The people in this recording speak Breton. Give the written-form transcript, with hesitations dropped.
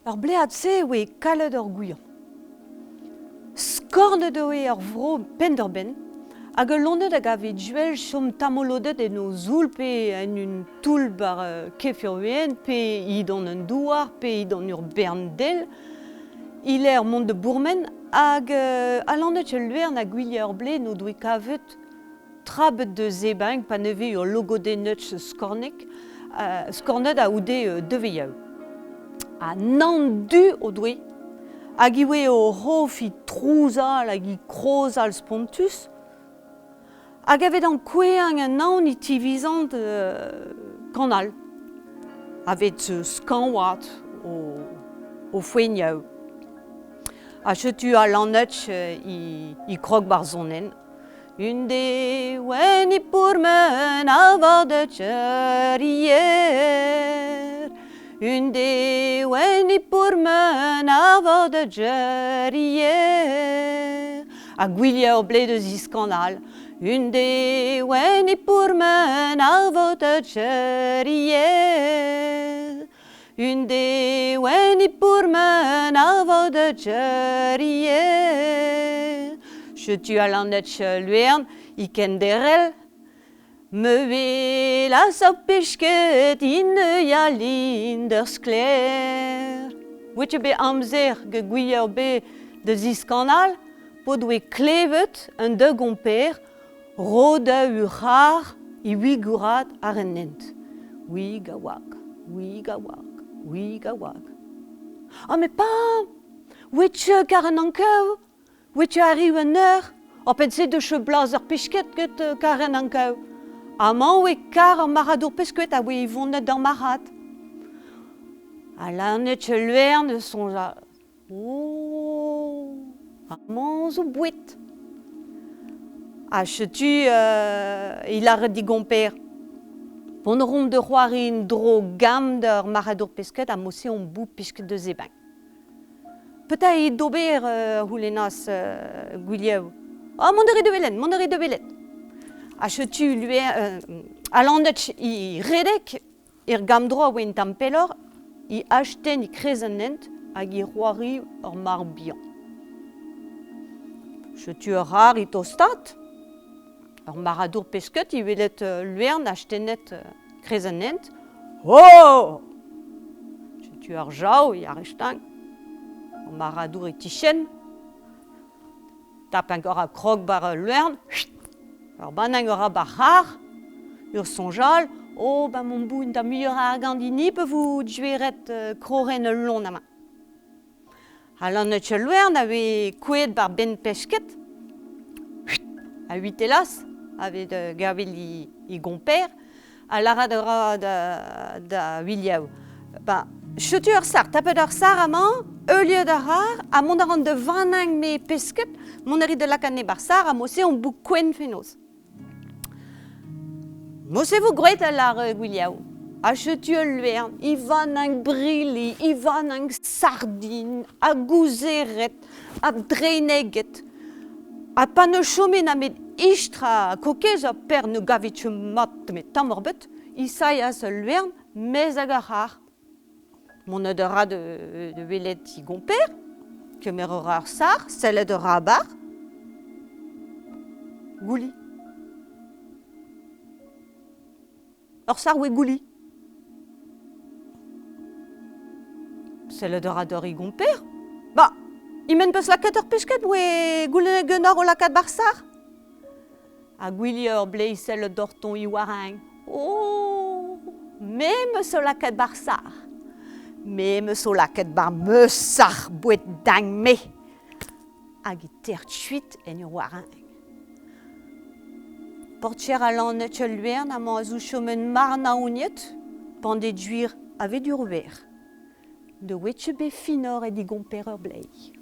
Ar blead-se e oe kalet ur gouiañ. Skornet e oe ar vro penn-da-benn hag ul loened a gave duel chom tamolodet en o zoull pe en un toull war kef ur we'enn pe edan an douar pe edan ur bern del e-lec'h mont da bourmen hag al loened ul luern a gouie ur blez n'o doe kavet trabet da zebriñ pa ne vez ul logodenn skornek skornet a-c'houde devezhioù. Ha nann du o doe hag ivez o c'hof trouzal hag i krozal spontus hag a vez ankoueañ an aon e tivizant kanal a vez skañvaat o foenioù. Ha setu al lanneg e krog ba'r sonenn. Un de wenn i pourmen avat et yer. Un de wenn i pourmen avat et yer. Ha gwilier ur bled eus iskanal. Un de wenn i pourmen avat et yer. Un de wenn i pourmen avat et yer. Setu al an luern i kenderel. Me welas ar pesked in yalin d'ur sklaer. Oet eo bet amzer get gwir bet da ziskanal p'o doe klevet un da gomper rodañ ur c'harr e wigourat àr an hent. Wig a wag, wig a wag, wig a wag. Ah met pa! Oet kar an Ankoù! Oet arriv an eur! Oc'hpenn-se deus blaz ar pesked get kar an Ankoù. Amañ oe kar ar marc'hadour pesked a oe e vonet d'ar marc'had. Ha lanet luern e soñjal. Oh, amañ zo boued. Ha setu e lâret d'e gomper. Mont a reomp da c'hoari un dro gamm d'ur marc'hadour pesked ha mod-se omp bout pesked da zebriñ. Petra eo d'ober a c'houlennas Gwilhou. Oh, mont a rit da welet, mont a rit da welet. Ha setu Alaned e redek Er gambr-dro a oa un tamm pelloc'h e astenn e-kreiz an hent hag e c'hoari ur marv bihan. Setu ur c'harr e tostaat. Ur marc'hadour pesked e welet luern astennet e-kreiz an hent. Oh! Setu ur jav e arrestañ. Ur marc'hadour e-kichen. Tap ur krog war ul luern, ur bannenn a ra 'ba 'r c'harr, ur soñjal, oh ben mon bout da muioc'h a argant hini pa vo dioueret krorenn ul loen amañ. Ha lannet ul loen a vez kouezhet 'bar benn pesked, a huitellas aveit gervel e gomper, ha lâret a ra da William, ben, setu ur sac'h, tapet ur sac'h amañ, heuliet ar c'harr, ha mont a ran da vannañ me pesked, mont a rit da lakaat anezhe 'barzh sac'h, ha mod-se on bout kouent fenoz. Mod-se vo graet, a lâr Gwilhaou. Ha setu ul luern, i vannañ brilli, i vannañ sardin, ha gouzered, ha dreineged. Ha pa ne chome nemet istr ha kokez ha per ne gavit ket mat met tamm ebet, e sailhas ul luern maez hag ar c'harr. Mont a ra da welet e gomper, kemer a ra ar sac'h, sellet a ra a-barh. Gouli. Ur sac'h oe gouli. Sellet a ra d'ur e gomper. Ba, e-men peus lakaet ur pesked oe goulennet ganeoc'h o lakaat ba'r sac'h? Ha gwili ur bleiz sellet doc'htoñ i war-eñ. Oh, me 'meus o lakaet ba'r sac'h. Me 'meus o lakaet ba'r meus sac'h boued din-me. Hag e tec'h kuit en ur war-eñ. Portier a lanneg ul luern amañ a zo chomet marnaoniet pan eo gwir a ved ur wer. Ne oa ket bet finoc'h e digomper ur bleiz.